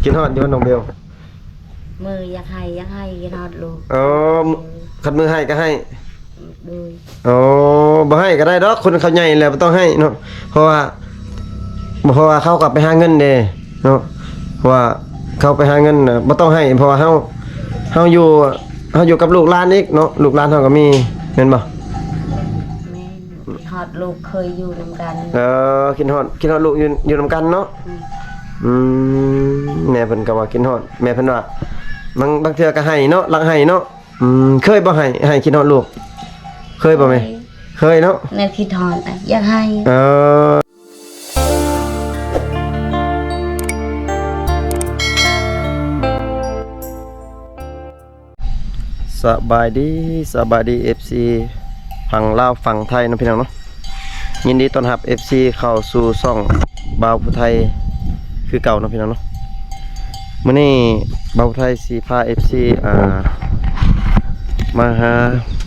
ຄິດຮອດຢູ່ບໍ່ນ້ອງເບວ? ມື້ຢາກໄຫ້ ຢາກໄຫ້ ຄິດຮອດລູກ. ອໍ ຄັນມື້ໄຫ້ກໍໄຫ້. ໂດຍ. ອໍ ບໍ່ໄຫ້ກໍໄດ້ດອກ ຄົນເຂົາໃຫຍ່ແລ້ວບໍ່ຕ້ອງໄຫ້ເນາະ ເພາະວ່າ ເພາະວ່າເຂົາກໍໄປຫາເງິນເດ້ເນາະ ເພາະວ່າເຂົາໄປຫາເງິນນະ ບໍ່ຕ້ອງໄຫ້ ເພາະວ່າເຮົາ ເຮົາຢູ່ ເຮົາຢູ່ກັບລູກຫຼານອີກເນາະ ລູກຫຼານເຮົາກໍມີ ແມ່ນບໍ່? ແມ່ນ. ຄິດຮອດລູກ ເຄີຍຢູ່ນຳກັນ. ເອີ ຄິດຮອດ ຄິດຮອດລູກຢູ່ ຢູ່ນຳກັນເນາະ. ອືມ ອືມ ແມ່ເພິ່ນກໍວ່າຄິດຮອດ ແມ່ເພິ່ນວ່າ ບາງ ບາງເທື່ອກໍໄຫ້ເນາະ ລັກໄຫ້ເນາະ. ອືມ ເຄີຍບໍ່ໄຫ້ ໄຫ້ຄິດຮອດລູກ? ເຄີຍບໍ່ແມ່? ເຄີຍ. ເຄີຍເນາະ ແນວຄິດຮອດນະ ຢາກໄຫ້. ເອີ ສະບາຍດີ ສະບາຍດີ ເອັຟຊີ ຝັ່ງລາວຝັ່ງໄທເນາະ ພີ່ນ້ອງເນາະ. ຍິນດີຕ້ອນຮັບ ເອັຟຊີ ເຂົ້າສູ່ຊ່ອງບ່າວຜູ້ໄທຄືເກົ່າເນາະ ພີ່ນ້ອງເນາະ. ມື້ນີ້ບ່າວຜູ້ໄທຊິພາ ເອັຟຊີ ອ່າ ມາຫາ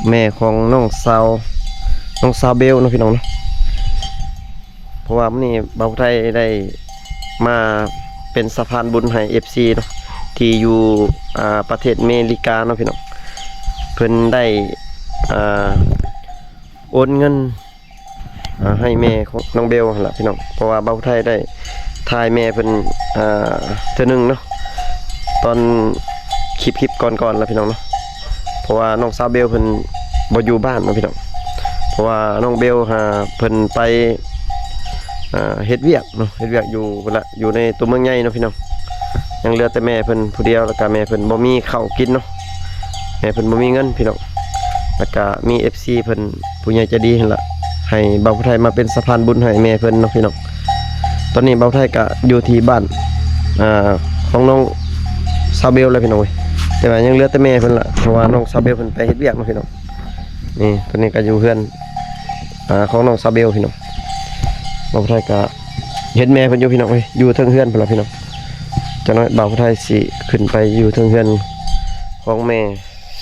ແມ່ຂອງນ້ອງສາວ ນ້ອງສາວເບວເນາະ ພີ່ນ້ອງເນາະ. ເພາະວ່າມື້ນີ້ບ່າວໄທໄດ້ມາເປັນສະພານບຸນໃຫ້ ເອັຟຊີ ເນາະ ທີ່ຢູ່ ອ່າ ປະເທດເມລິກາເນາະ ພີ່ນ້ອງ. ເພິ່ນໄດ້ ອ່າ ໂອນເງິນ ອ່າ ໃຫ້ແມ່ຂອງນ້ອງເບວຫັ້ນລະ ພີ່ນ້ອງ. ເພາະວ່າບ່າວໄທໄດ້ຖ່າຍແມ່ເພິ່ນ ອ່າ ເທື່ອໜຶ່ງເນາະ ຕອນຄລິບ ຄລິບກ່ອນໆລະ ພີ່ນ້ອງເນາະ. ເພາະວ່ານ້ອງສາວເບວເພິ່ນບໍ່ຢູ່ບ້ານເນາະ ພີ່ນ້ອງ. ເພາະວ່ານ້ອງເບວຫາເພິ່ນໄປ ອ່າ ເຮັດວຽກເນາະ ເຮັດວຽກຢູ່ພຸ້ນລະ ຢູ່ໃນຕົວເມືອງໃຫຍ່ເນາະ ພີ່ນ້ອງ. ຍັງເຫຼືອແຕ່ແມ່ເພິ່ນຜູ້ດຽວ ແລ້ວກະແມ່ເພິ່ນບໍ່ມີເຂົ້າກິນເນາະ ແມ່ເພິ່ນບໍ່ມີເງິນ ພີ່ນ້ອງ. ແລ້ວກະມີ ເອັຟຊີ ເພິ່ນ ຜູ້ໃຫຍ່ໃຈດີຫັ້ນລະ ໃຫ້ບ່າວຜູ້ໄທມາເປັນສະພານບຸນໃຫ້ແມ່ເພິ່ນເນາະ ພີ່ນ້ອງ. ຕອນນີ້ບ່າວໄທກະຢູ່ທີ່ບ້ານ ອ່າ ຂອງນ້ອງສາວເບວແລ້ວ ພີ່ນ້ອງເອີຍ. ແຕ່ວ່າຍັງເຫຼືອແຕ່ແມ່ເພິ່ນລະ ເພາະວ່ານ້ອງສາວເບວເພິ່ນໄປເຮັດວຽກເນາະ ພີ່ນ້ອງ. ນີ້ ຕອນນີ້ກໍຢູ່ເຮືອນ ອ່າ ຂອງນ້ອງສາວເບວ ພີ່ນ້ອງ. ບ່າວຜູ້ໄທກໍເຫັນແມ່ເພິ່ນຢູ່ ພີ່ນ້ອງເອີຍ ຢູ່ເທິງເຮືອນພຸ້ນລະ ພີ່ນ້ອງ. ຈັກໜ້ອຍບ່າວຜູ້ໄທຊິຂຶ້ນໄປຢູ່ເທິງເຮືອນຂອງແມ່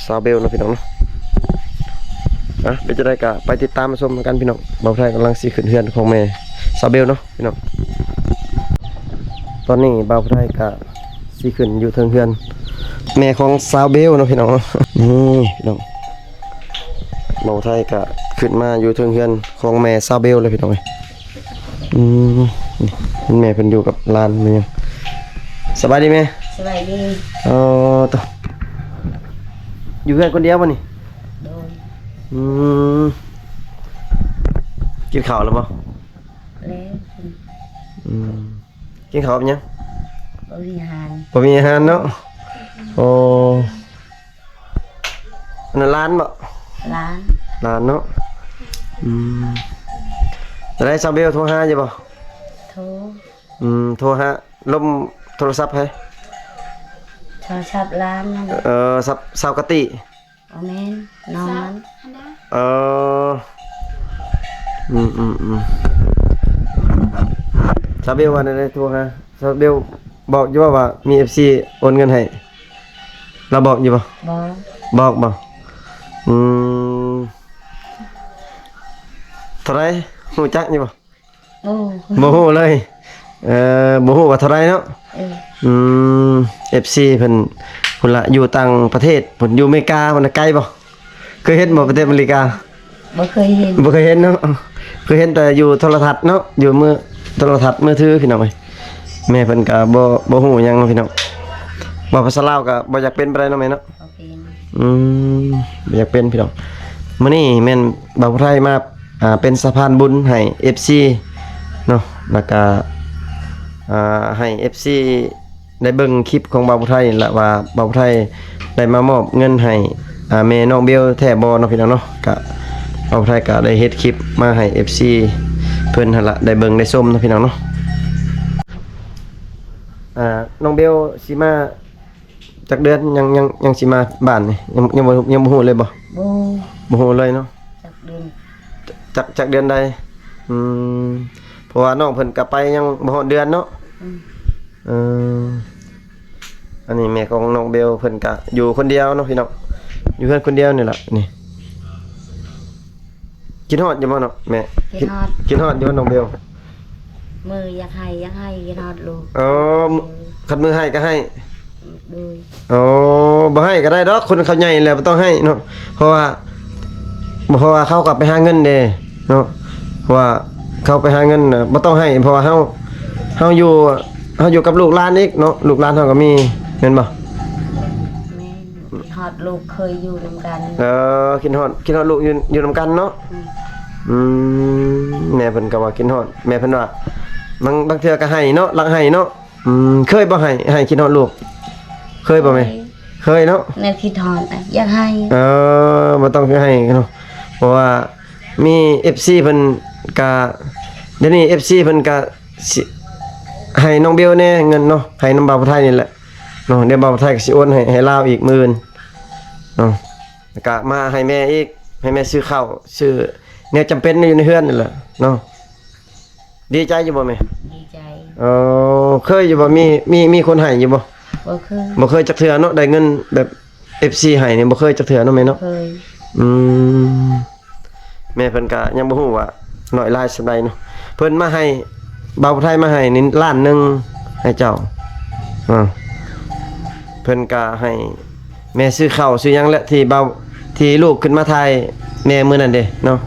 ສາວເບວເນາະ ພີ່ນ້ອງເນາະ. ອ່ະ ເປັນຈັ່ງໃດກໍໄປຕິດຕາມມາຊົມນຳກັນ ພີ່ນ້ອງ. ບ່າວຜູ້ໄທກຳລັງຊິຂຶ້ນເຮືອນຂອງແມ່ສາວເບວເນາະ ພີ່ນ້ອງ. ຕອນນີ້ບ່າວຜູ້ໄທກໍຊິຂຶ້ນຢູ່ເທິງເຮືອນແມ່ຂອງສາວເບວເນາະ ພີ່ນ້ອງເນາະ. ນີ້ ພີ່ນ້ອງ ບ່າວໄທກະຂຶ້ນມາຢູ່ເທິງເຮືອນຂອງແມ່ສາວເບວເລີຍ ພີ່ນ້ອງເອີຍ. ອືມ ນີ້ແມ່ເພິ່ນຢູ່ກັບຫຼານແມ່ນຫຍັງ. ສະບາຍດີແມ່. ສະບາຍດີ. ເອີ ໂຕ ຢູ່ເຮືອນຄົນດຽວບໍ່ນີ້? ໂດຍ. ອືມ ກິນເຂົ້າແລ້ວບໍ່? ແລ້ວ. ອືມ ກິນເຂົ້າກັບຫຍັງ? ບໍ່ມີອາຫານ. ບໍ່ມີອາຫານເນາະ. ໂອ້ ອັນນັ້ນຫຼານບໍ່? ຫຼານ. ຫຼານເນາະ. ອືມ ໄດ້ ສາວເບວໂທຫາຢູ່ບໍ່? ໂທ. ອືມ ໂທຫາ ລົມໂທລະສັບໃຜ? ໂທລະສັບຫຼານນັ້ນ. ເອີ ສັບ ສາວກະຕິ. ບໍ່ແມ່ນ ນ້ອງມັນ. ເອີ ອືມໆໆ ສາວເບວວ່າແນວໃດ ໂທຫາ ສາວເບວບອກຢູ່ບໍ່ວ່າມີ ເອັຟຊີ ໂອນເງິນໃຫ້? ລາວບອກຢູ່ບໍ່? ບໍ່. ບອກບໍ່? ອືມ ເທົ່າໃດ ຮູ້ຈັກຢູ່ບໍ່? ໂອ້ ບໍ່ຮູ້ເລີຍ. ເອີ ບໍ່ຮູ້ວ່າເທົ່າໃດເນາະ. ເອີ ອືມ ເອັຟຊີ ເພິ່ນ ພຸ້ນລະ ຢູ່ຕ່າງປະເທດ ເພິ່ນຢູ່ເມກາ ພຸ້ນນະ ໄກບໍ່? ເຄີຍເຫັນບໍ່ ປະເທດອາເມລິກາ? ບໍ່ເຄີຍເຫັນ. ບໍ່ເຄີຍເຫັນເນາະ. ເຄີຍເຫັນແຕ່ຢູ່ໂທລະທັດເນາະ ຢູ່ມື ໂທລະທັດມືຖື ພີ່ນ້ອງເອີຍ. ແມ່ເພິ່ນກໍບໍ່ ບໍ່ຮູ້ຫຍັງເນາະ ພີ່ນ້ອງ. ເວົ້າພາສາລາວກໍບໍ່ຢາກເປັນປານໃດເນາະແມ່ເນາະ. ອືມ ບໍ່ຢາກເປັນ ພີ່ນ້ອງ. ມື້ນີ້ແມ່ນບ່າວຜູ້ໄທມາ ອ່າ ເປັນສະພານບຸນໃຫ້ ເອັຟຊີ ເນາະ ແລ້ວກະ ອ່າ ໃຫ້ ເອັຟຊີ ໄດ້ເບິ່ງຄລິບຂອງບ່າວຜູ້ໄທນີ້ລະ ວ່າບ່າວຜູ້ໄທໄດ້ມາມອບເງິນໃຫ້ ອ່າ ແມ່ນ້ອງເບວແທ້ບໍ່ເນາະ ພີ່ນ້ອງເນາະ. ກະບ່າວຜູ້ໄທກະໄດ້ເຮັດຄລິບມາໃຫ້ ເອັຟຊີ ເພິ່ນຫັ້ນລະ ໄດ້ເບິ່ງໄດ້ຊົມເນາະ ພີ່ນ້ອງເນາະ. ອ່າ ນ້ອງເບວຊິມາ ຈັກເດືອນ ຍັງ ຍັງ ຍັງຊິມາບ້ານນີ້ ຍັງ ຍັງບໍ່ ຍັງບໍ່ຮູ້ເລີຍບໍ່? ບໍ່ ບໍ່ຮູ້ເລີຍເນາະ. ຈັກເດືອນ ຈັກ ຈັກເດືອນໃດ? ອືມ ເພາະວ່ານ້ອງເພິ່ນກະໄປຍັງບໍ່ຮອດເດືອນເນາະ. ອືມ ເອີ ອັນນີ້ແມ່ຂອງນ້ອງເບວ ເພິ່ນກະຢູ່ຄົນດຽວເນາະ ພີ່ນ້ອງ ຢູ່ເຮືອນຄົນດຽວນີ້ລະ. ນີ້ ຄິດຮອດຢູ່ບໍ່ເນາະແມ່? ຄິດຮອດ. ຄິດ ຄິດຮອດຢູ່ບໍ່ນ້ອງເບວ? ມື້ຢາກໃຫ້ ຢາກໃຫ້ ຄິດຮອດລູກ. ອໍ ຄັນມື້ໃຫ້ກໍໃຫ້. ໂດຍ. ອໍ ບໍ່ໃຫ້ກໍໄດ້ດອກ ຄົນເຂົາໃຫຍ່ແລ້ວບໍ່ຕ້ອງໃຫ້ເນາະ ເພາະວ່າ ເພາະວ່າເຂົາກໍໄປຫາເງິນເດ້ເນາະ ເພາະວ່າເຂົາໄປຫາເງິນນະ ບໍ່ຕ້ອງໃຫ້ ເພາະວ່າເຮົາ ເຮົາຢູ່ ເຮົາຢູ່ກັບລູກຫຼານອີກເນາະ ລູກຫຼານເຮົາກໍມີ ແມ່ນບໍ່? ແມ່ນ. ຄິດຮອດລູກ ເຄີຍຢູ່ນຳກັນ. ເອີ ຄິດຮອດ ຄິດຮອດລູກຢູ່ ຢູ່ນຳກັນເນາະ. ອືມ ອືມ ແມ່ເພິ່ນກໍວ່າຄິດຮອດ ແມ່ເພິ່ນວ່າ ບາງ ບາງເທື່ອກໍໃຫ້ເນາະ ລັກໃຫ້ເນາະ. ອືມ ເຄີຍບໍ່ໃຫ້ ໃຫ້ຄິດຮອດລູກ ເຄີຍບໍ່ແມ່? ເຄີຍເນາະ ແນວຄິດຮອດ ຢາກໃຫ້. ເອີ ບໍ່ຕ້ອງໃຫ້ເນາະ ເພາະວ່າມີເອັຟຊີເພິ່ນກະ ດຽວນີ້ເອັຟຊີເພິ່ນກະຊິໃຫ້ນ້ອງເບວແດ່ເງິນເນາະ ໃຫ້ນຳບ່າວຜູ້ໄທນີ້ແຫຼະເນາະ ດຽວບ່າວຜູ້ໄທກໍຊິໂອນໃຫ້ ໃຫ້ລາວອີກມື້ອື່ນເນາະ ແລ້ວກະມາໃຫ້ແມ່ອີກ ໃຫ້ແມ່ຊື້ເຂົ້າ ຊື້ແນວຈຳເປັນຢູ່ໃນເຮືອນນີ້ແຫຼະເນາະ. ດີໃຈຢູ່ບໍ່ແມ່? ດີໃຈ. ເອີ ເຄີຍຢູ່ບໍ່? ມີ ມີ ມີຄົນໃຫ້ຢູ່ບໍ່? ບໍ່ເຄີຍ. ບໍ່ເຄີຍຈັກເທື່ອເນາະ ໄດ້ເງິນແບບເອັຟຊີໃຫ້ນີ້ ບໍ່ເຄີຍຈັກເທື່ອເນາະແມ່ເນາະ? ບໍ່ເຄີຍ. ອືມ ແມ່ເພິ່ນກະຍັງບໍ່ຮູ້ວ່າໜ້ອຍຫຼາຍສ່ຳໃດເນາະ ເພິ່ນມາໃຫ້ ບ່າວຜູ້ໄທມາໃຫ້ນີ້ລ້ານໜຶ່ງໃຫ້ເຈົ້າ ອາ ເພິ່ນກະໃຫ້ ແມ່ຊື້ເຂົ້າຊື້ຫຍັງແຫຼະ ທີ່ເບົາ ທີ່ລູກຂຶ້ນມາຖ່າຍແມ່ມື້ນັ້ນເດ້ເນາະ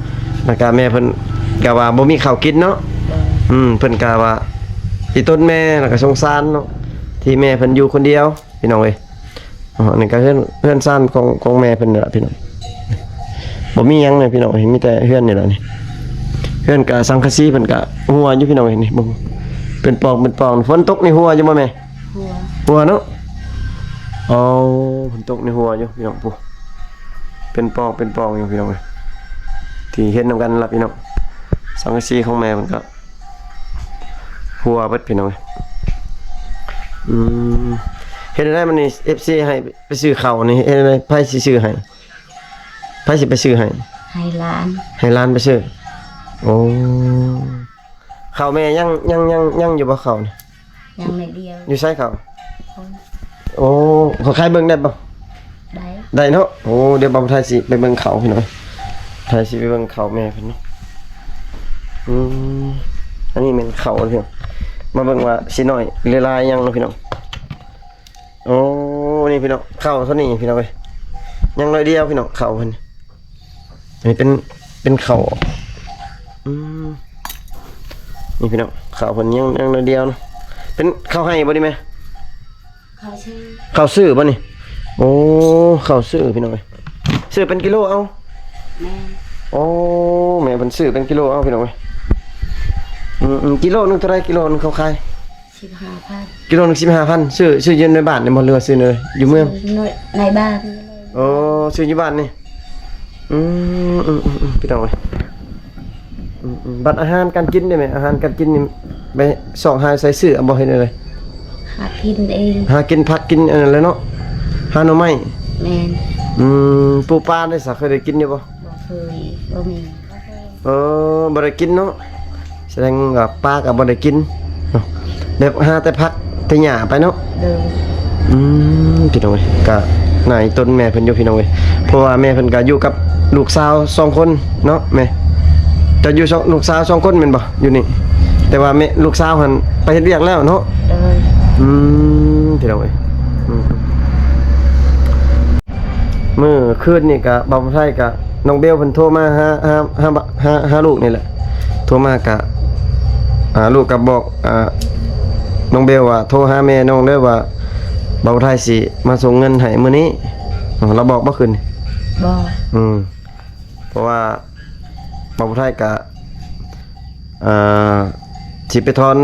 ແລ້ວກະແມ່ເພິ່ນກະວ່າບໍ່ມີເຂົ້າກິນເນາະ. ອືມ ເພິ່ນກະວ່າອີ່ຕົນແມ່ ແລ້ວກະສົງສານເນາະ ທີ່ແມ່ເພິ່ນຢູ່ຄົນດຽວພີ່ນ້ອງເອີຍ. ອັນນີ້ກະເຮືອນ ເຮືອນຊານຂອງ ຂອງແມ່ເພິ່ນນີ້ລະພີ່ນ້ອງ ບໍ່ມີຫຍັງເລີຍພີ່ນ້ອງເອີຍ ມີແຕ່ເຮືອນນີ້ລະນີ້ ເຮືອນກະສັງກະສີ ເພິ່ນກະຮົ່ວຢູ່ພີ່ນ້ອງເອີຍ ນີ້ເບິ່ງ ເປັນປ່ອງເປັນປ່ອງ. ຝົນຕົກນີ້ຮົ່ວຢູ່ບໍ່ແມ່? ຮົ່ວ ຮົ່ວເນາະ. ອໍ ຝົນຕົກໃນຮົ່ວຢູ່ພີ່ນ້ອງ ຜູ້ ເປັນປ່ອງເປັນປ່ອງຢູ່ພີ່ນ້ອງເອີຍ ທີ່ເຫັນນຳກັນລະພີ່ນ້ອງ. ສັງກະສີຂອງແມ່ເພິ່ນກໍຮົ່ວເບິດພີ່ນ້ອງເອີຍ. ອືມ ເຮັດແນວໃດບັດນີ້ ເອັຟຊີໃຫ້ໄປຊື້ເຂົ້ານີ້ ເຮັດແນວໃດ ໃຜຊິຊື້ໃຫ້? ໃຜຊິໄປຊື້ໃຫ້? ໃຫ້ຫຼານ ໃຫ້ຫຼານໄປຊື້. ໂອ້ ເຂົ້າແມ່ຍັງ ຍັງ ຍັງ ຍັງຢູ່ບໍ່ເຂົ້ານີ້? ຍັງໜ້ອຍດຽວ. ຢູ່ໃສເຂົ້າ? ໂອ້ ໂອ້ ຂໍຂາຍເບິ່ງໄດ້ບໍ່? ໄດ້ ໄດ້ເນາະ. ໂອ້ ດຽວບ່າວໄທຊິໄປເບິ່ງເຂົ້າພີ່ນ້ອງ ໄທຊິໄປເບິ່ງເຂົ້າແມ່ເພິ່ນເນາະ. ອືມ ອັນນີ້ແມ່ນເຂົ້າເນາະ ມາເບິ່ງວ່າຊິໜ້ອຍຫຼືຫຼາຍຫຍັງເນາະພີ່ນ້ອງ. ໂອ້ ນີ້ພີ່ນ້ອງ ເຂົ້າເທົ່ານີ້ພີ່ນ້ອງເອີຍ ຍັງໜ້ອຍດຽວພີ່ນ້ອງ ເຂົ້າເພິ່ນ ອັນນີ້ເປັນ ເປັນເຂົ້າ ອືມ ນີ້ພີ່ນ້ອງ ເຂົ້າເພິ່ນຍັງ ຍັງໜ້ອຍດຽວເນາະ. ເປັນເຂົ້າໄຮ່ບໍ່ນີ້ແມ່? ເຂົ້າຊື້ ເຂົ້າຊື້ບໍ່ນີ້? ໂອ້ ເຂົ້າຊື້ພີ່ນ້ອງເອີຍ ຊື້ເປັນກິໂລເອົາ. ແມ່ນ ໂອ້ ແມ່ເພິ່ນຊື້ເປັນກິໂລເອົາພີ່ນ້ອງເອີຍ. ອືມ ກິໂລໜຶ່ງເທົ່າໃດ? ກິໂລໜຶ່ງເຂົາຂາຍ ສິບຫ້າພັນ ກິໂລໜຶ່ງ ສິບຫ້າພັນ. ຊື້ ຊື້ຢູ່ໃນບ້ານນີ້ບໍ່ ຫຼືວ່າຊື້ໃນ ຢູ່ເມືອງ? ໃນ ໃນບ້ານ. ໂອ້ ຊື້ຢູ່ບ້ານນີ້. ອືມ ອືມ ອືມ ອືມ ພີ່ນ້ອງເອີຍ. ອືມ ອືມ ບັດອາຫານການກິນເດ້ແມ່? ອາຫານການກິນນີ້ໄປຊອກຫາໃສຊື້ ເອົາບໍ່ ເຮັດແນວໃດ? ຫາກິນເອງ ຫາກິນຜັກກິນອັນນັ້ນແຫຼະເນາະ ຫາໜໍ່ໄມ້. ແມ່ນ ອືມ ປູປາເດ້ສະ ເຄີຍໄດ້ກິນຢູ່ບໍ່? ບໍ່ເຄີຍ ບໍ່ມີ. ເອີ ບໍ່ໄດ້ກິນເນາະ ສະແດງວ່າປາກໍບໍ່ໄດ້ກິນເນາະ ແບບຫາແຕ່ຜັກແຕ່ຫຍ້າໄປເນາະ. ໂດຍ ອືມ ພີ່ນ້ອງເອີຍ ກະໜ້າອີ່ຕົນແມ່ເພິ່ນຢູ່ພີ່ນ້ອງເອີຍ ເພາະວ່າແມ່ເພິ່ນກະຢູ່ກັບລູກສາວສອງຄົນເນາະແມ່. ເຈົ້າຢູ່ສອງ ລູກສາວສອງຄົນແມ່ນບໍ່ ຢູ່ນີ້? ແຕ່ວ່າແມ່ ລູກສາວຫັ້ນໄປເຮັດວຽກແລ້ວເນາະ. ໂດຍ ອືມ ພີ່ນ້ອງເອີຍ ອືມ ມື້ຄືນນີ້ກະ ບ່າວໄທກະ ນ້ອງເບວເພິ່ນໂທມາຫາ ຫາ ຫາ ຫາ ຫາລູກນີ້ແຫຼະ ໂທມາກະ ອ່າ ລູກກະບອກ ອ່າ ນ້ອງເບວວ່າ ໂທຫາແມ່ນ້ອງເດີວ່າ ບ່າວໄທຊິມາສົ່ງເງິນໃຫ້ມື້ນີ້. ລາວບອກບໍ່ຄືນ? ບອກ ອືມ ເພາະວ່າບ່າວໄທກະ ອ່າ ຊິໄປຖອນ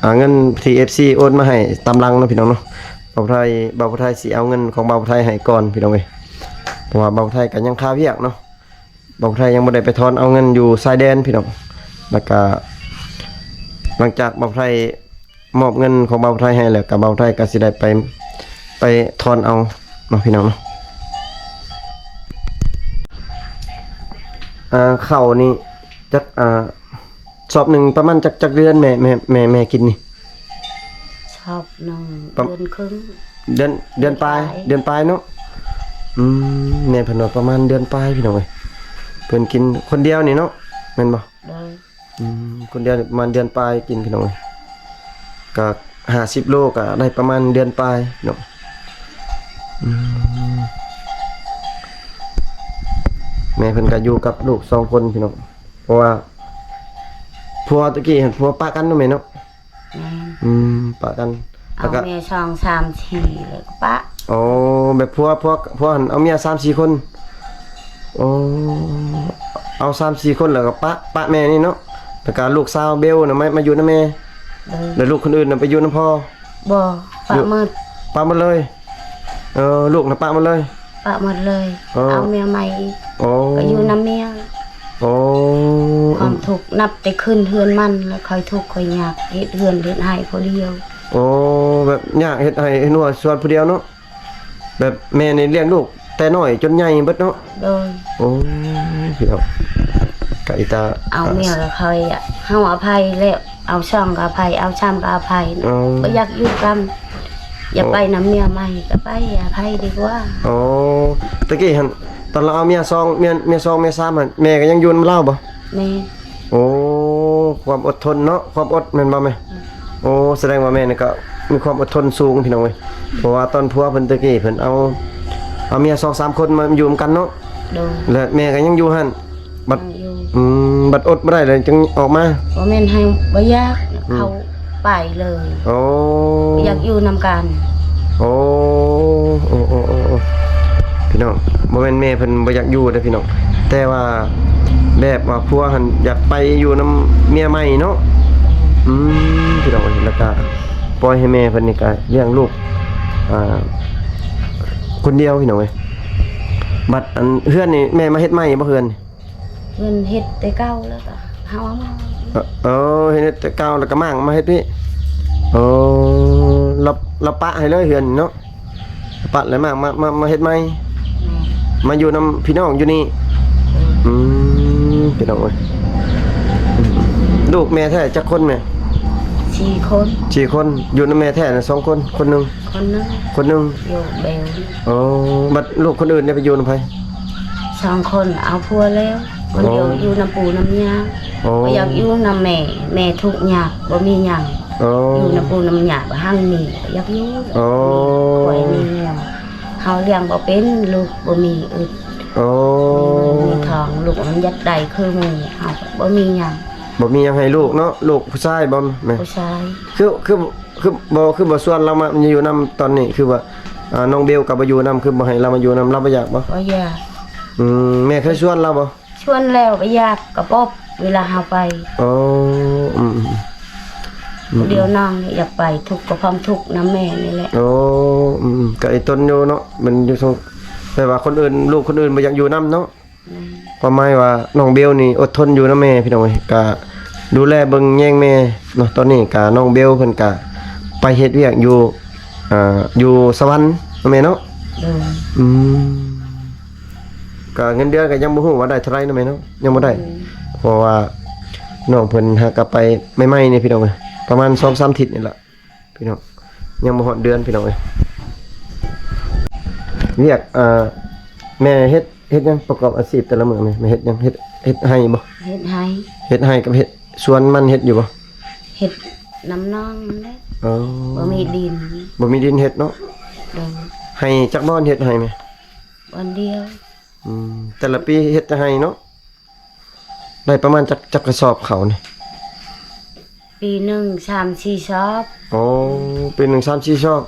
ອ່າ ເງິນທີ່ເອັຟຊີໂອນມາໃຫ້ຕາມຫຼັງເນາະ ພີ່ນ້ອງເນາະ. ບ່າວໄທ ບ່າວໄທຊິເອົາເງິນຂອງບ່າວໄທໃຫ້ກ່ອນ ພີ່ນ້ອງເອີຍ ເພາະວ່າບ່າວໄທກໍຍັງຄາວຽກເນາະ. ບ່າວໄທຍັງບໍ່ໄດ້ໄປຖອນເອົາເງິນຢູ່ຊາຍແດນ ພີ່ນ້ອງ. ແລ້ວກະຫຼັງຈາກບ່າວໄທມອບເງິນຂອງບ່າວໄທໃຫ້ແລ້ວ ກະບ່າວໄທກໍຊິໄດ້ໄປ ໄປຖອນເອົາເນາະ ພີ່ນ້ອງເນາະ. ອ່າ ເຂົ້ານີ້ຈັກ ອ່າ ຊອບໜຶ່ງປະມານຈັກ ຈັກເດືອນແມ່ ແມ່ ແມ່ ແມ່ກິນນີ້? ຊອບໜຶ່ງ ປະ ເດືອນເຄິ່ງ ເດືອນ ເດືອນປາຍ ເດືອນປາຍເນາະ. ອືມ ແມ່ເພິ່ນວ່າປະມານເດືອນປາຍ ພີ່ນ້ອງເອີຍ. ເພິ່ນກິນຄົນດຽວນີ້ເນາະ ແມ່ນບໍ່? ໂດຍ. ອືມ ຄົນດຽວນີ້ປະມານເດືອນປາຍກິນ ພີ່ນ້ອງເອີຍ. ກໍຫ້າສິບໂລ ກໍໄດ້ປະມານເດືອນປາຍເນາະ. ອືມ ແມ່ເພິ່ນກໍຢູ່ກັບລູກສອງຄົນ ພີ່ນ້ອງ ເພາະວ່າຜົວຕະກີ້ຫັ້ນ ຜົວປະກັນເນາະແມ່ເນາະ. ແມ່ນ ອືມ ປະກັນ ເອົາແລ້ວກໍເມຍສອງສາມສີ່ ແລ້ວກໍປະ. ໂອ້ ແບບຜົວ ຜົວ ຜົວຫັ້ນເອົາເມຍສາມສີ່ຄົນ. ໂອ້ ເອົາສາມສີ່ຄົນແລ້ວກໍປະ ປະແມ່ນີ້ເນາະ. ແລ້ວກໍລູກສາວເບວນະ ມາ ມາຢູ່ນຳແມ່. ໂດຍ ແລ້ວລູກຄົນອື່ນນະໄປຢູ່ນຳພໍ່? ບໍ່ ປະໝົດ ຢູ່ ປະໝົດເລີຍ. ເອີ ລູກນະປະໝົດເລີຍ? ປະໝົດເລີຍ. ເອີ ເອົາເມຍໃໝ່ອີກ. ໂອ້ ກໍຢູ່ນຳເມຍ. ໂອ້ ຄວາມທຸກ ອືມ ນັບແຕ່ຂຶ້ນເຮືອນມັນ ແລ້ວຄ່ອຍທຸກຄ່ອຍຍາກ ເຮັດເຮືອນເຮັດໄຮ່ຜູ້ດຽວ. ໂອ້ ແບບຍາກ ເຮັດໄຮ່ເຮັດນາສວນຜູ້ດຽວເນາະ. ແບບແມ່ນີ້ລ້ຽງລູກແຕ່ນ້ອຍຈົນໃຫຍ່ເບິດເນາະ. ໂດຍ ໂອ້ ພີ່ນ້ອງ ກະອີຕາ ເອົາເມຍກໍຄ່ອຍ ເຮົາອະໄພແລ້ວ ເອົາສອງກໍອະໄພ ເອົາສາມກໍອະໄພ. ອໍ ບໍ່ຢາກຢູ່ນຳ ຢາກໄປນຳເມຍໃໝ່ກໍໄປ ອະໄພດີກວ່າ. ອໍ ຕະກີ້ຫັ້ນ ຕອນລາວເອົາເມຍສອງ ເມຍ ເມຍສອງ ເມຍສາມຫັ້ນ ແມ່ກໍຍັງຢູ່ນຳລາວບໍ່? ແມ່ນ. ໂອ້ ຄວາມອົດທົນເນາະ ຄວາມອົດແມ່ນບໍ່ແມ່? ອືມ ໂອ້ ສະແດງວ່າແມ່ນີ້ກໍມີຄວາມອົດທົນສູງ ພີ່ນ້ອງເອີຍ. ເພາະວ່າຕອນຜົວເພິ່ນຕະກີ້ ເພິ່ນເອົາ ເອົາເມຍສອງສາມຄົນມາຢູ່ນຳກັນເນາະ. ໂດຍ ແລະແມ່ກໍຍັງຢູ່ຫັ້ນ ບັດ ຍັງຢູ່ ອືມ ບັດອົດບໍ່ໄດ້ແລ້ວຈຶ່ງອອກມາ. ບໍ່ແມ່ນໃຫ້ບໍ່ຢາກ ອືມ ເຂົາໄປເລີຍ. ໂອ້ ບໍ່ຢາກຢູ່ນຳກັນ. ໂອ້ ໂອ້ ໂອ້ ໂອ້ ໂອ້ ພີ່ນ້ອງ ບໍ່ແມ່ນແມ່ເພິ່ນບໍ່ຢາກຢູ່ເດ້ພີ່ນ້ອງ ແຕ່ວ່າແບບວ່າຜົວຫັ້ນຢາກໄປຢູ່ນຳເມຍໃໝ່ເນາະ. ອືມ ພີ່ນ້ອງ ແລ້ວກະປ່ອຍໃຫ້ແມ່ເພິ່ນນີ້ກະລ້ຽງລູກ ອ່າ ຄົນດຽວ ພີ່ນ້ອງເອີຍ. ບັດອັນເຮືອນນີ້ແມ່ມາເຮັດໃໝ່ບໍ່ ເຮືອນ? ເພິ່ນເຮັດແຕ່ເກົ່າແລ້ວກໍເຮົາເອົາມາ. ເອີ ເອີ ເຮັດແຕ່ເກົ່າແລ້ວກໍມ້າງມາເຮັດພີ້. ເອີ ລາວ ລາວປະໃຫ້ເລີຍເຮືອນເນາະ ປະແລ້ວມ້າງມາ ມາ ມາເຮັດໃໝ່. ແມ່ນ ມາຢູ່ນຳພີ່ນ້ອງຢູ່ນີ້. ໂດຍ ອືມ ພີ່ນ້ອງເອີຍ ອືມ ລູກແມ່ແທ້ຈັກຄົນແມ່? ສີ່ຄົນ. ສີ່ຄົນ ຢູ່ນຳແມ່ແທ້ນະສອງຄົນ ຄົນໜຶ່ງ? ຄົນໜຶ່ງ. ຄົນໜຶ່ງ ຢູ່ເບວ. ໂອ້ ບັດລູກຄົນອື່ນໄດ້ໄປຢູ່ນຳໃຜ? ສອງຄົນເອົາຜົວແລ້ວ ຄົນດຽວ ໂອ້ ຢູ່ນຳປູ່ນຳຍ່າ. ໂອ້ ບໍ່ຢາກຢູ່ນຳແມ່ ແມ່ທຸກຍາກ ບໍ່ມີຫຍັງ. ໂອ້ ຢູ່ນຳປູ່ນຳຍ່າ ບໍ່ຮັ່ງມີ ບໍ່ຢາກຢູ່. ໂອ້ ມີຄວາຍມີງົວ ເຮົາລ້ຽງບໍ່ເປັນ ລູກບໍ່ມີອຶດ. ໂອ້ ມີເງິນມີທອງ ລູກມັນຢາກໄດ້ຄືໝູ່ ເຮົາກໍບໍ່ມີຫຍັງ. ບໍ່ມີຫຍັງໃຫ້ລູກເນາະ. ລູກຜູ້ຊາຍບໍ່ແມ່? ຜູ້ຊາຍ. ຄື ຄື ຄືບໍ່ ຄືບໍ່ຊວນລາວມາຢູ່ນຳຕອນນີ້? ຄືວ່າ ອ່າ ນ້ອງເບວກໍບໍ່ຢູ່ນຳ ຄືບໍ່ໃຫ້ລາວມາຢູ່ນຳ? ລາວບໍ່ຢາກບໍ່? ບໍ່ຢາກ. ອືມ ແມ່ເຄີຍຊວນລາວບໍ່? ຊວນແລ້ວບໍ່ຢາກ ກໍປົບເວລາເຮົາໄປ. ໂອ້ ອືມ ອືມ ດຽວນ້ອງນີ້ຢາກໄປ ທຸກກໍພ້ອມທຸກນຳແມ່ນີ້ແຫຼະ. ໂອ້ ອືມ ກໍອີຕົນຢູ່ເນາະ ມັນຢູ່ ແຕ່ວ່າຄົນອື່ນ ລູກຄົນອື່ນບໍ່ຢາກຢູ່ນຳເນາະ. ແມ່ນ. ຄວາມໝາຍວ່ານ້ອງເບວນີ້ອົດທົນຢູ່ນຳແມ່ ພີ່ນ້ອງເອີຍ ກະດູແລເບິ່ງແຍງແມ່ເນາະ. ຕອນນີ້ກະນ້ອງເບວເພິ່ນກະໄປເຮັດວຽກຢູ່ ອ່າ ຢູ່ສະຫວັນເນາະແມ່ເນາະ. ໂດຍ. ອືມ ກະເງິນເດືອນກະຍັງບໍ່ຮູ້ວ່າໄດ້ເທົ່າໃດເນາະແມ່ເນາະ ຍັງບໍ່ໄດ້. ໂດຍ. ເພາະວ່ານ້ອງເພິ່ນຫາກະໄປໃໝ່ໆນີ້ ພີ່ນ້ອງເອີຍ ປະມານສອງສາມທິດນີ້ລະ. ພີ່ນ້ອງ ຍັງບໍ່ຮອດເດືອນ ພີ່ນ້ອງເອີຍ. ວຽກ ອ່າ ແມ່ເຮັດ ເຮັດຫຍັງ ປະກອບອາຊີບແຕ່ລະມື້ແມ່ ແມ່ເຮັດຫຍັງ? ເຮັດ ເຮັດໄຮ່ບໍ່? ເຮັດໄຮ່. ເຮັດໄຮ່ກັບເຮັດສວນມັນເຮັດຢູ່ບໍ່? ເຮັດນຳນ້ອງນັ້ນແຫຼະ. ອໍ ບໍ່ມີດິນ ບໍ່ມີດິນເຮັດເນາະ. ໂດຍ. ໄຮ່ຈັກບ່ອນ ເຮັດໄຮ່ແມ່? ບ່ອນດຽວ. ອືມ ແຕ່ລະປີເຮັດແຕ່ໄຮ່ເນາະ. ໄດ້ປະມານຈັກ ຈັກກະສອບເຂົ້ານີ້? ປີໜຶ່ງສາມສີ່ຊອບ. ໂອ້ ປີໜຶ່ງສາມສີ່ຊອບ.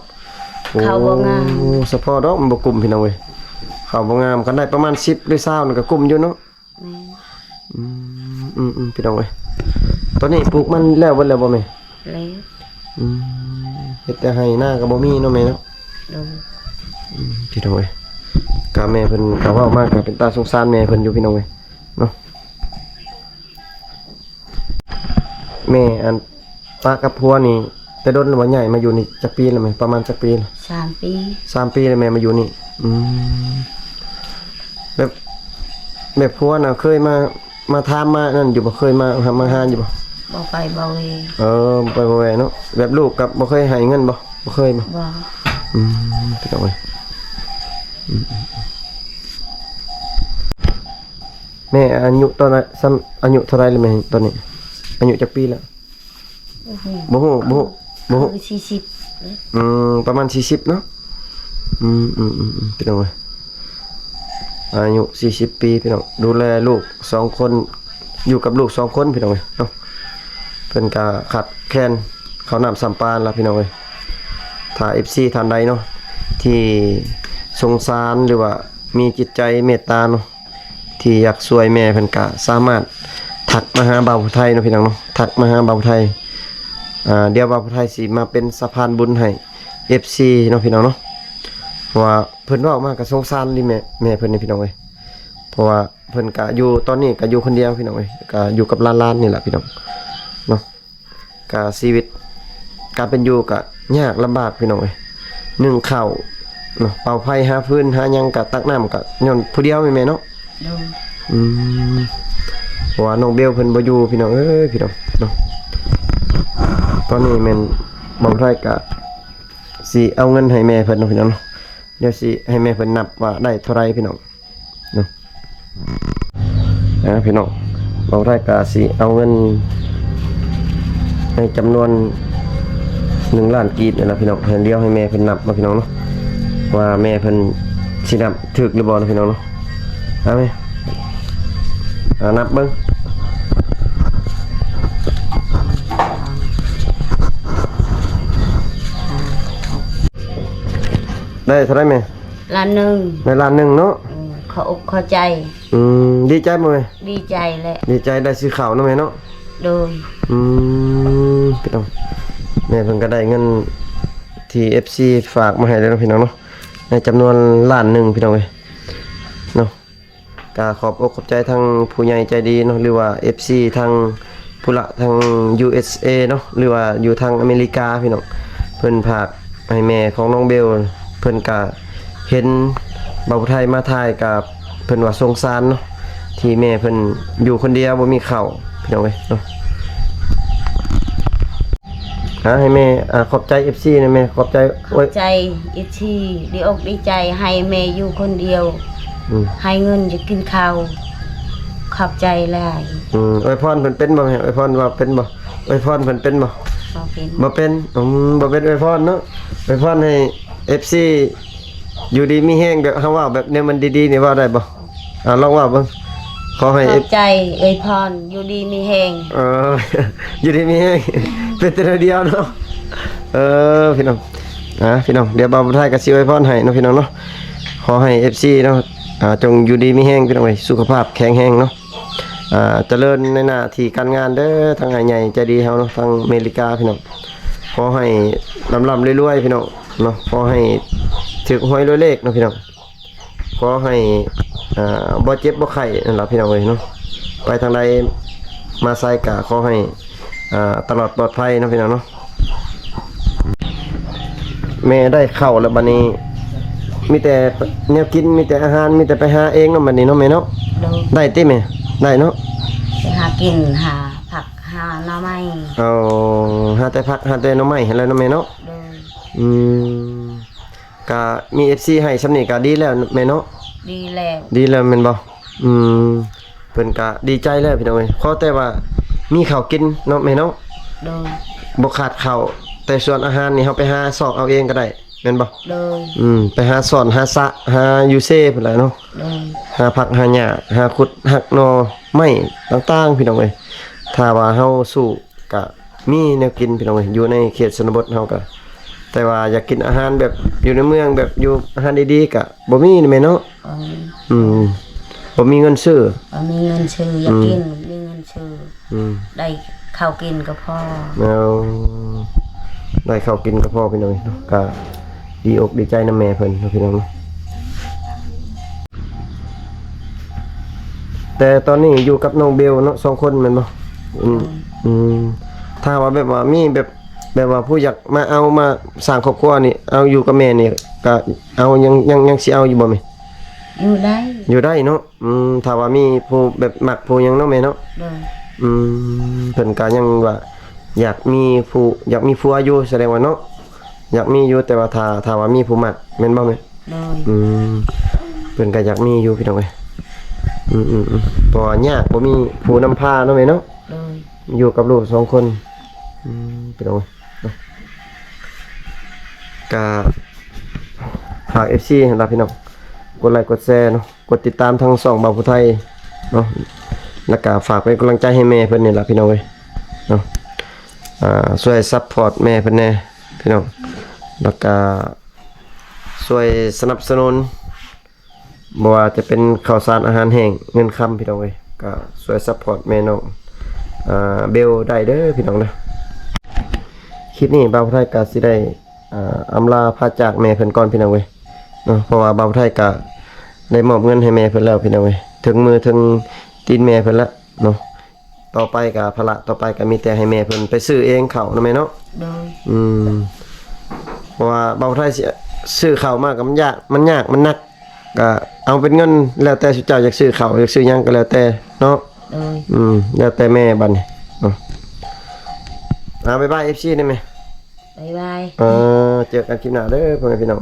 ເຂົ້າບໍ່ງາມ. ໂອ້ ສະເພາະດອກມັນບໍ່ກຸ້ມ ພີ່ນ້ອງເອີຍ ເຂົ້າບໍ່ງາມ. ຄັນໄດ້ປະມານສິບຫຼືຊາວນີ້ກໍກຸ້ມຢູ່ເນາະ. ແມ່ນ. ອືມ ອືມ ອືມ ພີ່ນ້ອງເອີຍ ຕອນນີ້ປູກມັນແລ້ວເບິດແລ້ວບໍ່ແມ່? ແລ້ວ. ອືມ ເຮັດແຕ່ໄຮ່ນາກໍບໍ່ມີເນາະແມ່ເນາະ. ໂດຍ. ອືມ ພີ່ນ້ອງເອີຍ ກະແມ່ເພິ່ນກະເວົ້າມາກະເປັນຕາສົງສານແມ່ເພິ່ນຢູ່ ພີ່ນ້ອງເອີຍເນາະ. ແມ່ ອັນ ປະກັບຜົວນີ້ແຕ່ດົນແລ້ວບໍ່? ຍ້າຍມາຢູ່ນີ້ຈັກປີແລ້ວແມ່? ປະມານຈັກປີແລ້ວ? ສາມປີ. ສາມປີແລ້ວແມ່ມາຢູ່ນີ້. ອືມ ແບບ ແບບຜົວນະເຄີຍມາ ມາຖາມມານັ້ນຢູ່ບໍ່? ເຄີຍມາ ມາຫາຢູ່ບໍ່? ບໍ່ໄປບໍ່ແວ່. ເອີ ບໍ່ໄປບໍ່ແວ່ເນາະ. ແບບລູກກໍບໍ່ເຄີຍໃຫ້ເງິນບໍ່? ບໍ່ເຄີຍບໍ່? ບໍ່. ອືມ ພີ່ນ້ອງເອີຍ ອືມ ແມ່ອາຍຸຕອນນັ້ນ ສ່ຳ ອາຍຸເທົ່າໃດແລ້ວແມ່ຕອນນີ້? ອາຍຸຈັກປີແລ້ວ? ບໍ່ຮູ້ ບໍ່ຮູ້ ບໍ່ຮູ້ ບໍ່ຮູ້ ຄືສີ່ສິບ ອືມ ປະມານສີ່ສິບເນາະ. ອືມໆໆໆ ພີ່ນ້ອງເອີຍ ອາຍຸສີ່ສິບປີ ພີ່ນ້ອງ ດູແລລູກສອງຄົນ ຢູ່ກັບລູກສອງຄົນ ພີ່ນ້ອງເອີຍເນາະ. ເພິ່ນກະຂາດແຄນເຂົ້ານ້ຳຊ້ຳປານລະ ພີ່ນ້ອງເອີຍ. ຖ້າເອັຟຊີທ່ານໃດເນາະ ທີ່ສົງສານ ຫຼືວ່າມີຈິດໃຈເມດຕາເນາະ ທີ່ຢາກຊ່ວຍແມ່ເພິ່ນກະສາມາດທັກມາຫາບ່າວຜູ້ໄທເນາະ ພີ່ນ້ອງເນາະ ທັກມາຫາບ່າວຜູ້ໄທ. ອາ ດຽວບ່າວຜູ້ໄທຊິມາເປັນສະພານບຸນໃຫ້ເອັຟຊີເນາະ ພີ່ນ້ອງເນາະ ເພາະວ່າເພິ່ນເວົ້າມາກະສົງສານອີ່ຫຼີແມ່ ແມ່ເພິ່ນນີ້ ພີ່ນ້ອງເອີຍ. ເພາະວ່າເພິ່ນກະຢູ່ ຕອນນີ້ກະຢູ່ຄົນດຽວ ພີ່ນ້ອງເອີຍ ກະຢູ່ກັບຫຼານໆນີ້ແຫຼະ ພີ່ນ້ອງເນາະ. ກະຊີວິດການເປັນຢູ່ກະຍາກລຳບາກ ພີ່ນ້ອງເອີຍ ໜຶ້ງເຂົ້າເນາະ ເປົ່າໄຟ ຫາຟືນ ຫາຫຍັງ ກະຕັກນ້ຳ ກະຍ້ອນຜູ້ດຽວແມ່ນເນາະ. ໂດຍ ອືມ ເພາະວ່ານ້ອງເບວເພິ່ນບໍ່ຢູ່ ພີ່ນ້ອງເອີຍ ພີ່ນ້ອງເນາະ. ຕອນນີ້ແມ່ນບ່າວໄທກະຊິເອົາເງິນໃຫ້ແມ່ເພິ່ນເນາະ ພີ່ນ້ອງເນາະ. ດຽວຊິໃຫ້ແມ່ເພິ່ນນັບວ່າໄດ້ເທົ່າໃດ ພີ່ນ້ອງເນາະ. ອາ ພີ່ນ້ອງ ບ່າວໄທກະຊິເອົາເງິນໃນຈຳນວນໜຶ່ງລ້ານກີບນີ້ລະ ພີ່ນ້ອງ. ດຽວໃຫ້ແມ່ເພິ່ນນັບເນາະ ພີ່ນ້ອງເນາະ ວ່າແມ່ເພິ່ນຊິນັບຖືກຫຼືບໍ່ເນາະ ພີ່ນ້ອງເນາະ. ເອົາແມ່ ອາ ນັບເບິ່ງ ໄດ້ເທົ່າໃດແມ່? ລ້ານໜຶ່ງ ໄດ້ລ້ານໜຶ່ງເນາະ. ອືມ ຂອບອົກຂອບໃຈ. ອືມ ດີໃຈບໍ່ແມ່? ດີໃຈແຫຼະ ດີໃຈໄດ້ຊື້ເຂົ້າເນາະແມ່ເນາະ. ໂດຍ ອືມ ພີ່ນ້ອງ ແມ່ເພິ່ນກະໄດ້ເງິນທີ່ເອັຟຊີຝາກມາໃຫ້ແລ້ວເນາະ ພີ່ນ້ອງເນາະ ໃນຈຳນວນລ້ານໜຶ່ງ ພີ່ນ້ອງເອີຍເນາະ. ກະຂອບອົກຂອບໃຈທັງຜູ້ໃຫຍ່ໃຈດີເນາະ ຫຼືວ່າເອັຟຊີທາງພຸ້ນລະ ທາງຢູເອັສເອເນາະ ຫຼືວ່າຢູ່ທາງອາເມລິກາ ພີ່ນ້ອງ. ເພິ່ນຝາກໃຫ້ແມ່ຂອງນ້ອງເບວ ເພິ່ນກະເຫັນບ່າວຜູ້ໄທມາຖ່າຍ ກະເພິ່ນວ່າສົງສານເນາະ ທີ່ແມ່ເພິ່ນຢູ່ຄົນດຽວບໍ່ມີເຂົ້າ ພີ່ນ້ອງເອີຍເນາະ. ອາ ໃຫ້ແມ່ ອາ ຂອບໃຈເອັຟຊີແດ່ແມ່ ຂອບໃຈ. ຂອບໃຈເອັຟຊີ ດີອົກດີໃຈ ໃຫ້ແມ່ຢູ່ຄົນດຽວ ອືມ ໃຫ້ເງິນຈະກິນເຂົ້າ ຂອບໃຈຫຼາຍ. ອືມ ອວຍພອນເພິ່ນເປັນບໍ່ແມ່? ອວຍພອນວ່າເປັນບໍ່? ອວຍພອນເພິ່ນເປັນບໍ່? ບໍ່ເປັນ ບໍ່ເປັນ. ອືມ ບໍ່ເປັນອວຍພອນເນາະ. ອວຍພອນໃຫ້ເອັຟຊີຢູ່ດີມີແຮງ ແບບເຮົາເວົ້າແບບແນວມັນດີໆນີ້ ເວົ້າໄດ້ບໍ່? ອາ ລອງເວົ້າເບິ່ງ. ຂໍໃຫ້ ຂອບໃຈເອື້ອຍພອນ ຢູ່ດີມີແຮງ. ເອີ ຢູ່ດີມີແຮງ ເປັນແຕ່ແນວດຽວເນາະ. ເອີ ພີ່ນ້ອງ ອາ ພີ່ນ້ອງ ດຽວບ່າວຜູ້ໄທກະຊິອວຍພອນໃຫ້ເນາະ ພີ່ນ້ອງເນາະ. ຂໍໃຫ້ເອັຟຊີເນາະ ອາ ຈົ່ງຢູ່ດີມີແຮງ ພີ່ນ້ອງເອີຍ ສຸຂະພາບແຂງແຮງເນາະ. ອາ ຈະເລີນໃນໜ້າທີ່ການງານເດີ ທາງອ້າຍໃຫຍ່ໃຈດີເຮົາເນາະ ທາງເມລິກາ ພີ່ນ້ອງ. ຂໍໃຫ້ລ່ຳໆລວຍໆ ພີ່ນ້ອງເນາະ ຂໍໃຫ້ຖືກຫວຍລວຍເລກເນາະ ພີ່ນ້ອງ. ຂໍໃຫ້ ອ່າ ບໍ່ເຈັບບໍ່ໄຂ້ນັ້ນລະ ພີ່ນ້ອງເອີຍເນາະ. ໄປທາງໃດມາໃສກະຂໍໃຫ້ ອ່າ ຕະຫຼອດປອດໄພເນາະ ພີ່ນ້ອງເນາະ. ແມ່ໄດ້ເຂົ້າແລ້ວ ບັດນີ້ມີແຕ່ແນວກິນ ມີແຕ່ອາຫານ ມີແຕ່ໄປຫາເອງເນາະ ບັດນີ້ເນາະແມ່ເນາະ. ໂດຍ ໄດ້ຕິແມ່? ໄດ້ເນາະ. ໄປຫາກິນ ຫາຜັກ ຫາໜໍ່ໄມ້. ເອົາ ຫາແຕ່ຜັກ ຫາແຕ່ໜໍ່ໄມ້ຫັ້ນແຫຼະເນາະແມ່ເນາະ. ໂດຍ ອືມ ກະມີເອັຟຊີໃຫ້ຊ່ຳນີ້ກະດີແລ້ວແມ່ເນາະ. ດີແລ້ວ ດີແລ້ວແມ່ນບໍ່? ອືມ ເພິ່ນກະດີໃຈແລ້ວ ພີ່ນ້ອງເອີຍ. ຂໍແຕ່ວ່າມີເຂົ້າກິນເນາະແມ່ເນາະ. ໂດຍ ບໍ່ຂາດເຂົ້າ ແຕ່ສ່ວນອາຫານນີ້ເຮົາໄປຫາຊອກເອົາເອງກະໄດ້ແມ່ນບໍ່? ໂດຍ ອືມ ໄປຫາຊ່ອນ ຫາສະ ຫາຢູ່ເຊພຸ້ນແຫຼະເນາະ. ໂດຍ ຫາຜັກ ຫາຫຍ້າ ຫາຂຸດ ຫັກໜໍ່ໄມ້ຕ່າງໆ ພີ່ນ້ອງເອີຍ. ຖ້າວ່າເຮົາສູ້ ກະມີແນວກິນ ພີ່ນ້ອງເອີຍ ຢູ່ໃນເຂດຊົນນະບົດເຮົາກະ ແຕ່ວ່າຢາກກິນອາຫານແບບຢູ່ໃນເມືອງ ແບບຢູ່ອາຫານດີໆ ກະບໍ່ມີນະແມ່ເນາະ. ອືມ ອືມ ບໍ່ມີເງິນຊື້ ບໍ່ມີເງິນຊື້ ຢາກກິນ ອືມ ບໍ່ມີເງິນຊື້ ອືມ ໄດ້ເຂົ້າກິນກະພໍ. ເອົາ ໄດ້ເຂົ້າກິນກະພໍ ພີ່ນ້ອງເອີຍເນາະ. ກະ ດີອົກດີໃຈນຳແມ່ເພິ່ນເນາະ ພີ່ນ້ອງເນາະ. ແຕ່ຕອນນີ້ຢູ່ກັບນ້ອງເບວເນາະ ສອງຄົນແມ່ນບໍ່? ອືມ ອືມ ຖ້າວ່າແບບວ່າມີແບບ ແບບວ່າຜູ້ຢາກມາເອົາ ມາສ້າງຄອບຄົວນີ້ ເອົາຢູ່ກັບແມ່ນີ້ ກະເອົາ ຍັງ ຍັງ ຍັງຊິເອົາຢູ່ບໍ່ແມ່? ຢູ່ໄດ້ ຢູ່ໄດ້ເນາະ. ອືມ ຖ້າວ່າມີຜູ້ແບບມັກຜູ້ຫຍັງເນາະແມ່ເນາະ. ໂດຍ ອືມ ເພິ່ນກະຍັງວ່າຢາກມີຜູ້ ຢາກມີຜົວຢູ່ ສະແດງວ່າເນາະ ຢາກມີຢູ່ ແຕ່ວ່າຖ້າ ຖ້າວ່າມີຜູ້ມັກແມ່ນບໍ່ແມ່? ໂດຍ ອືມ ເພິ່ນກະຢາກມີຢູ່ ພີ່ນ້ອງເອີຍ. ອືມໆໆ ເພາະວ່າຍາກ ບໍ່ມີຜູ້ນຳພາເນາະແມ່ເນາະ. ໂດຍ ຢູ່ກັບລູກສອງຄົນ ອືມ ພີ່ນ້ອງເອີຍເນາະ ກະຝາກເອັຟຊີຫັ້ນລະພີ່ນ້ອງ ກົດໄລກົດແຊເນາະ ກົດຕິດຕາມທາງຊ່ອງບ່າວຜູ້ໄທເນາະ ແລ້ວກະຝາກເປັນກຳລັງໃຈໃຫ້ແມ່ເພິ່ນນີ້ລະພີ່ນ້ອງເອີຍເນາະ ອ່າ ຊ່ວຍຊັບພອດແມ່ເພິ່ນແດ່ພີ່ນ້ອງ ແລ້ວກະຊ່ວຍສະໜັບສະໜູນ ບໍ່ວ່າຈະເປັນເຂົ້າສານອາຫານແຫ້ງ ເງິນຄຳ ພີ່ນ້ອງເອີຍ ກໍຊ່ວຍຊັບພອດແມ່ນ້ອງ ອ່າ ເບວໄດ້ເດີພີ່ນ້ອງເດີ. ຄລິບນີ້ບ່າວຜູ້ໄທກໍຊິໄດ້ ອ່າ ອຳລາພາຈາກແມ່ເພິ່ນກ່ອນພີ່ນ້ອງເອີຍເນາະ ເພາະວ່າບ່າວຜູ້ໄທກໍໄດ້ມອບເງິນໃຫ້ແມ່ເພິ່ນແລ້ວພີ່ນ້ອງເອີຍ ເຖິງມືເຖິງຕີນແມ່ເພິ່ນລະເນາະ. ຕໍ່ໄປກໍພາລະຕໍ່ໄປກໍມີແຕ່ໃຫ້ແມ່ເພິ່ນໄປຊື້ເອງເຂົ້າເນາະແມ່ເນາະ. ໂດຍ ອືມ ເພາະວ່າບ່າວຜູ້ໄທຊິຊື້ເຂົ້າມາກໍມັນຍາກ ມັນຍາກ ມັນໜັກ ກໍເອົາເປັນເງິນ ແລ້ວແຕ່ຊຸມເຈົ້າຢາກຊື້ເຂົ້າ ຢາກຊື້ຫຍັງກໍແລ້ວແຕ່ເນາະ. ໂດຍ ອືມ ແລ້ວແຕ່ແມ່ບັດນີ້ເນາະ. ອ່າ ບາຍບາຍເອັຟຊີໄດ້ແມ່. ບາຍບາຍ ເອີ ເຈີກັນຄລິບໜ້າເດີພໍ່ແມ່ພີ່ນ້ອງ.